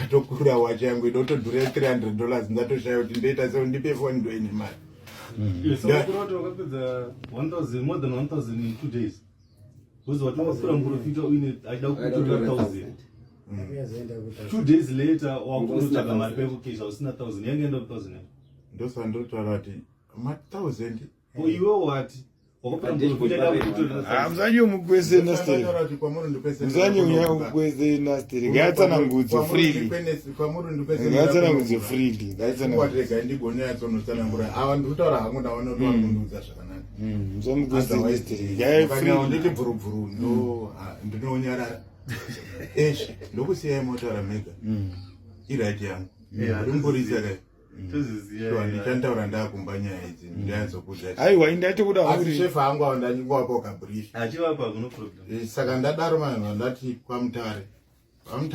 Ndatokura wachi yangu inotodhura $300, ndatoshaya kuti ndoita sei, ndipe foni, ndoine mari. Saka wakapedza 1000, more than 1000 in 2 days, because wati wakapfuura muprofita uine achida kukutorera 1000. 2 days later wakunotsvaga mari pekukesha usina 1000, yange enda ku1000. Ndosandotaura kuti ma1000. Ko iwe wati wakapfuura muprofita achida kukutorera Ah, musanyomukwese nasteri. Ndataura kuti kwamuri ndikwese. Musanyomukwese nasteri, ngaatsanangudze freely. Kwamuri ndikwese. Ngaatsanangudze freely, ngaatsanangudze. Rega ndigonyatsonotsangura ava, ndikutaura hangu, ndaona kuti vari kundiudza zvakanaka. Musamukwese nasteri, ngai freely. Nditi bvurubvuru, ndo ndinonyarara eshe, ndokusiyai motaura mega. Iright yangu, rimborisa kai. Toziziya. Ndichantaura ndakumba nyaya idzi, ndinyatsokudza. Aiwa, indaitokuda. Asi shefa hangu avo ndanyingovapo kabrief. Achivapa, kuno problem. Saka ndadaro, manhu, ndati kwaMutare.